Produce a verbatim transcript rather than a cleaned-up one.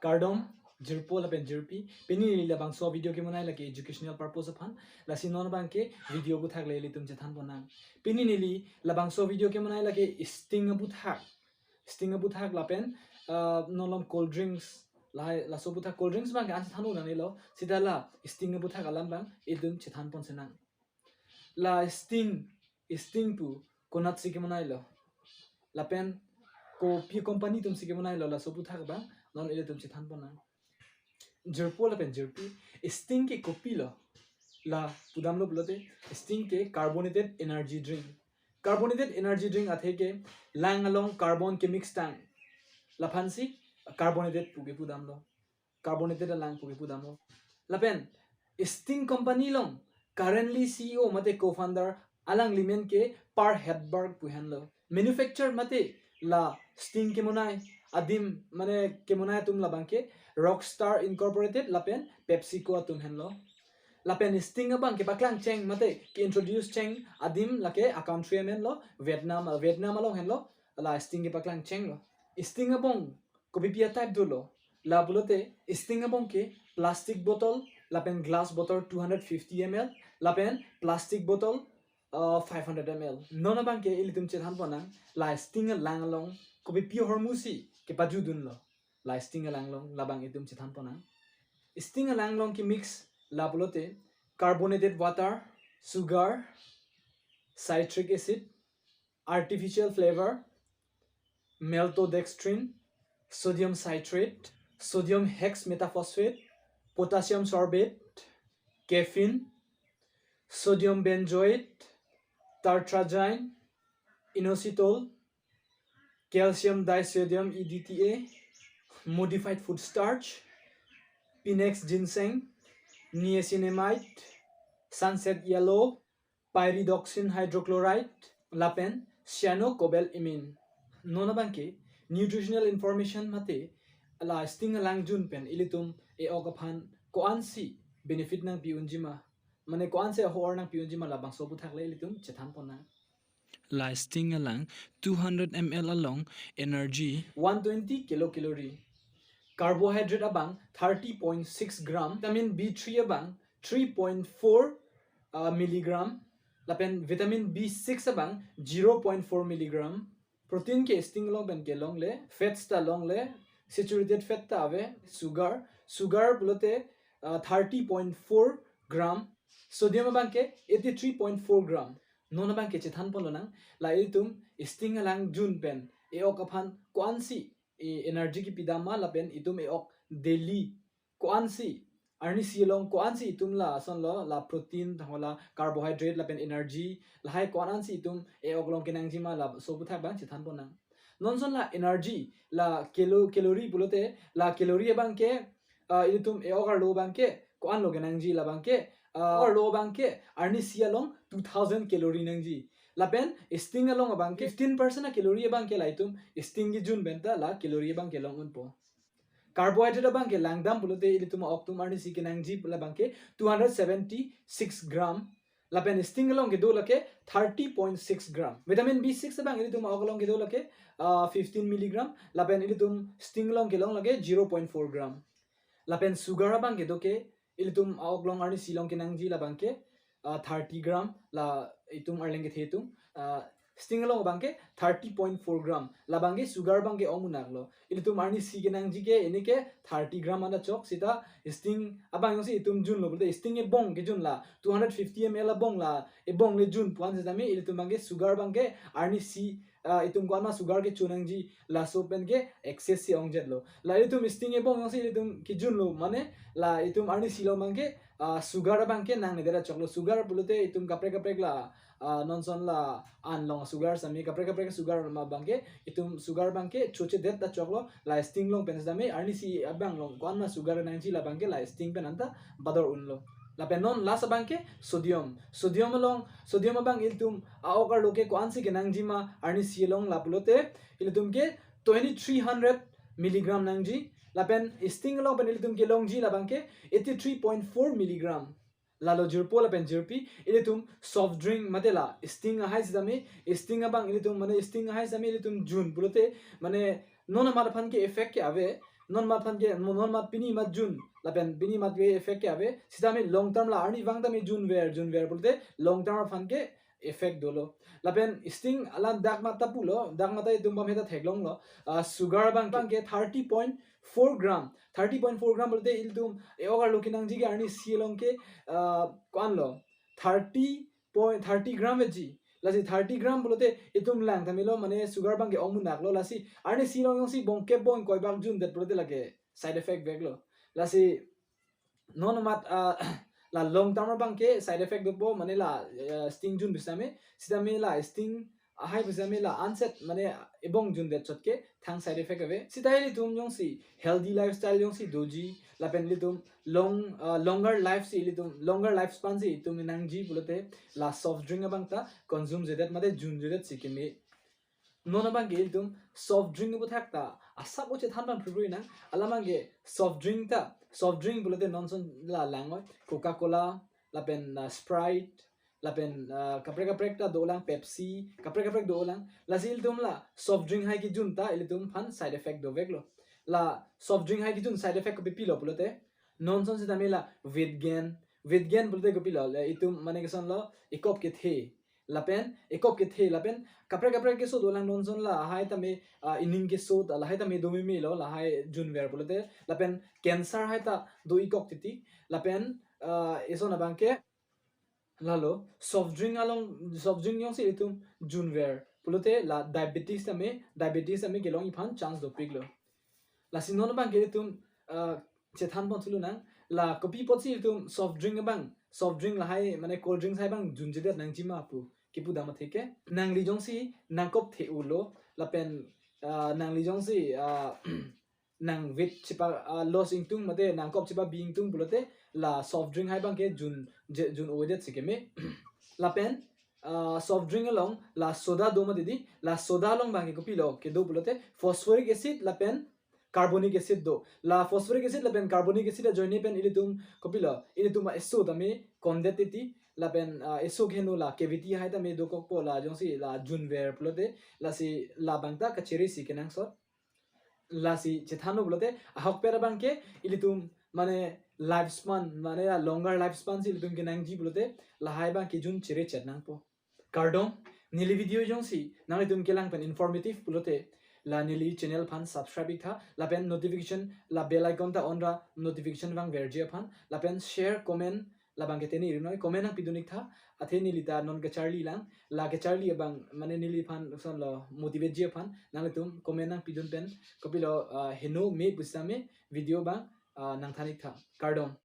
Kardom, jirpo lapen jirpi. Pini neli labangso video kemonai lake educational purpose aphan. Lasi non abangke video aphuthak le ilitum chethan ponnang. Pini neli labangso video kemonai lake Sting aphuthak. Sting aphuthak lapen, ah, non along cold drinks. Lahai laso aphuthak, cold drinks abangke an chethan un-e lo. Seta la Sting aphuthak alam abang ilitum chethan ponsinang. La Sting, Sting pu konatsi kemonai lo, lapen kopi company atumsi kemonai lo, laso aphuthak abang non ilitum chethan ponnang. Jirpo lapen jirpi, Sting ke kopi lo? La pudamlo pulote, Sting ke carbonated energy drink. Carbonated energy drink athe ke lang along carbon kemix tang, laphansi carbonated pu kepudamlo. Carbonated alang pu kepudamlo. Lapen Sting company along currently C E O mate co-founder alangli amen ke Per Hepburn pu henlo. Manufacture mate la Sting kemonai adim, mane kemonai atum labangke Rockstar Incorporated lapen PepsiCo atum henlo. Lapen Sting abangke paklang cheng mate ke-introduce cheng adim lake a country amen lo Vietnam, Vietnam along henlo la Sting kepaklang chenglo. Sting abong kopipi a type dolo? La pulote Sting abong ke plastic bottle lapen glass bottle two hundred fifty M L lapen plastic bottle, uh, five hundred M L. Non abangke ilitum chethan ponnang, la Sting alang along kopipi ahormusi kepajudunlo la Sting alang along, labang itum chethan ponnang. Sting alang along kemix la pulote carbonated water, sugar, citric acid, artificial flavor, maltodextrin, sodium citrate, sodium hexametaphosphate, potassium sorbate, caffeine, sodium benzoate, tartrazine, inositol, calcium disodium E D T A, modified food starch, Pinax ginseng, niacinamide, sunset yellow, pyridoxine hydrochloride, lapen cyanocobalamin. Non abangke nutritional information mate la Sting alang jun pen ilitum e-ok aphan ko-ansi benefit nangpi unjima, mane ko-ansi ahor nangpi unjima, labangso aphuthak le ilitum chethan ponnang. La Sting alang two hundred M L along energy one twenty kilocalorie. Carbohydrate abang thirty point six gram. Vitamin B three abang three point four, uh, milligram. Lapen vitamin B six abang zero point four milligram. Protein ke Sting along pen kelongle, fats ta longle, saturated fat ta ave, sugar, sugar pulote, uh, thirty point four gram, sodium abangke eighty-three point four gram. Non abangke chethan ponlonang, la itum Sting alang jun pen e-ok aphan ko-ansi e-energy kepidam ma lapen itum e-ok daily ko-ansi, arnisi along ko-ansi itum la asonlo, la protein, tangho la carbohydrate lapen energy, lahai ko-ansi itum e-ok along kenangjima, laso aphuthak abang chethan ponnang. Non ason la energy, la calo-, calorie pulote, la calorie abangke, ah, itum e-ok arlo abangke ko-anlo kenangji, labangke, ah, arlo abangke arnisi along two thousand calorie nangji. Lapen Sting along abangke fifteen percent a-calorie abangke la itum Sting kejun pen ta la calorie abangke long unpo. Carbohydrate abangke langdam pulote ilitum a-ok atum arnisi kenangji labangke two hundred seventy-six gram. Lapen Sting along kedo lake thirty point six gram. Vitamin B six abang ilitum a-ok along kedo lake, ah, fifteen milligram. Lapen ilitum Sting along kelong lake zero point four gram. Lapen sugar abang kedo ke ilitum a-ok along arnisi along kenangji labangke, ah, thirty gram, la itum arleng kethe atum, ah, Sting along abangke thirty point four gram. Labangke sugar abangke ong unaklo. Ilitum arnisi kenangji ke, ini ke thirty gram anta chok, seta Sting abang jongsi itum junlo pulote, Sting ebong kejun, la two hundred fifty M L ebong, la ebong le jun pu-an setame ilitum abangke sugar abangke arnisi, ah, itum ko-an ma sugar kecho nangji, laso pen ke excess si ongjetlo. La itum Sting ebong jongsi itum kejunlo, mane la itum arnisi along abangke, ah, sugar abangke nangnedet choklo. Sugar pulote itum kaprek kaprek la, ah, non ason la an along sugar setame, kaprek kaprek sugar ma abangke, itum sugar abangke chochedet ta choklo, la Sting along pen setame arnisi abang along ko-an ma sugar nangji labangke la Sting pen anta bador unlo. Lapen non last abangke sodium. Sodium along, sodium abang ilitum a-ok arlo ke ko-ansi kenangjima arnisi along, la pulote ilitum ke twenty-three hundred milligram nangji. Lapen Sting along pen ilitum kelongji labangke eighty-three point four milligram. Lalo jirpo lapen jirpi, ilitum soft drink mate la Sting ahai setame, Sting abang ilitum, mane Sting ahai setame ilitum jun pulote, mane non amat aphan ke effect ke ave, Non mat aphan ke, non mat pini mat jun, lapen pini mat ke effect ke ave, sitame long term la arnivang tame junver, junver pulote long term aphan ke effect dolo. Lapen sting alam dak mat ta pulo, dak mat ta itum bang heta theklonglo. Ah, sugar abang, abang ke thirty point four gram, thirty point four gram pulote ilitum e-ok arlo kenangji ke arnisi along ke, ah, ko-an lo, thirty point thirty gram veji. Lasi thirty gram pulote itum lang tame lo, mane sugar abang ke ongmunak lo. Lasi arnisi along jongsi bongkep bong koibak jundet pulote lake side effect veklo. Lasi non mat, ah, la long term abang ke side effect dopo, mane la, eh, sting jun pusitame, sitame la sting ahai pusitame la anset mane ebong jundet chot ke thang side effect ave. Sita ilitum jongsi healthy lifestyle jongsi doji, lapen ilitum long, ah, longer life si ilitum longer lifespan si itum nangji pulote la soft drink abang ta consume jedet mate junjedet si keme. Non abang ke ilitum soft drink aputhak ta asap o chethan pon phrui nang. Alam abang ke soft drink ta, soft drink pulote non ason la lang oi, Coca-Cola, lapen, ah, Sprite, lapen, ah, kaprek kaprek ta dolang, Pepsi, kaprek kaprek dolang. Lasi ilitum la soft drink hai kejun ta ilitum aphan side effect doveklo. La soft drink hai kejun side effect kopi pilo pulote, non ason sitame la weight gain, weight gain pulote kopilo, le itum mane koson lo, ekop kethe. Lapen ekop kethe, lapen kaprek kaprek keso dolang, non ason lahai tame, ah, ining keso ta lahai tame do meme lo, lahai junver pulote, lapen cancer hai ta do-ik kok titi. Lapen, ah, eson abang ke lalo soft drink along, soft drink jongsi itum junver pulote la diabetes tame, diabetes tame kelongji aphan chance dopiklo. Lasi non abang ke itum, ah, chethan pon thulu nang, la kopi apotsi itum soft drink abang, soft drink lahai mane cold drinks hai abang junjedet nangji ma pu kipu dam athe ke, nangli jongsi nangkop the-ulo, lapen, ah, nangli jongsi, ah, nang weight chepa, ah, loss ingtung mate nangkop chepabi ingtung pulote la soft drink hai abang ke jun, je, jun-odet si keme. Lapen, ah, soft drink along la soda do mati di, la soda along abang ke kopilo kedo pulote phosphoric acid lapen carbonic acid do. La phosphoric acid lapen carbonic acid ajoine pen ilitum kopilo, ilitum a-eso tame kondet titi, lapen, ah, eso keheno la cavity hai tame dokokpo, la jongsi la junver pulote, lasi labang ta kachere si kenangsot. Lasi chethanlo pulote, ahokpet abang ke ilitum mane lifespan, mane a longer lifespan si ilitum kenangji pulote, lahai abang kejun chere chet nangpo. Kardom, neli video jongsi nanglitum kelang pen informative pulote, la neli channel aphan subscribe iktha, lapen notification, la bell icon ta on ra notification vangverji aphan, lapen share, comment, labang ke teni rinoi, comment nangpidun iktha, athe neli ta non kacharli lang, la kacharli abang mane neliphan ason lo motivate ji aphan, nanglitum comment nangpidun pen, kopilo, ah, heno me pusitame video abang, ah, nangthan iktha. Kardom.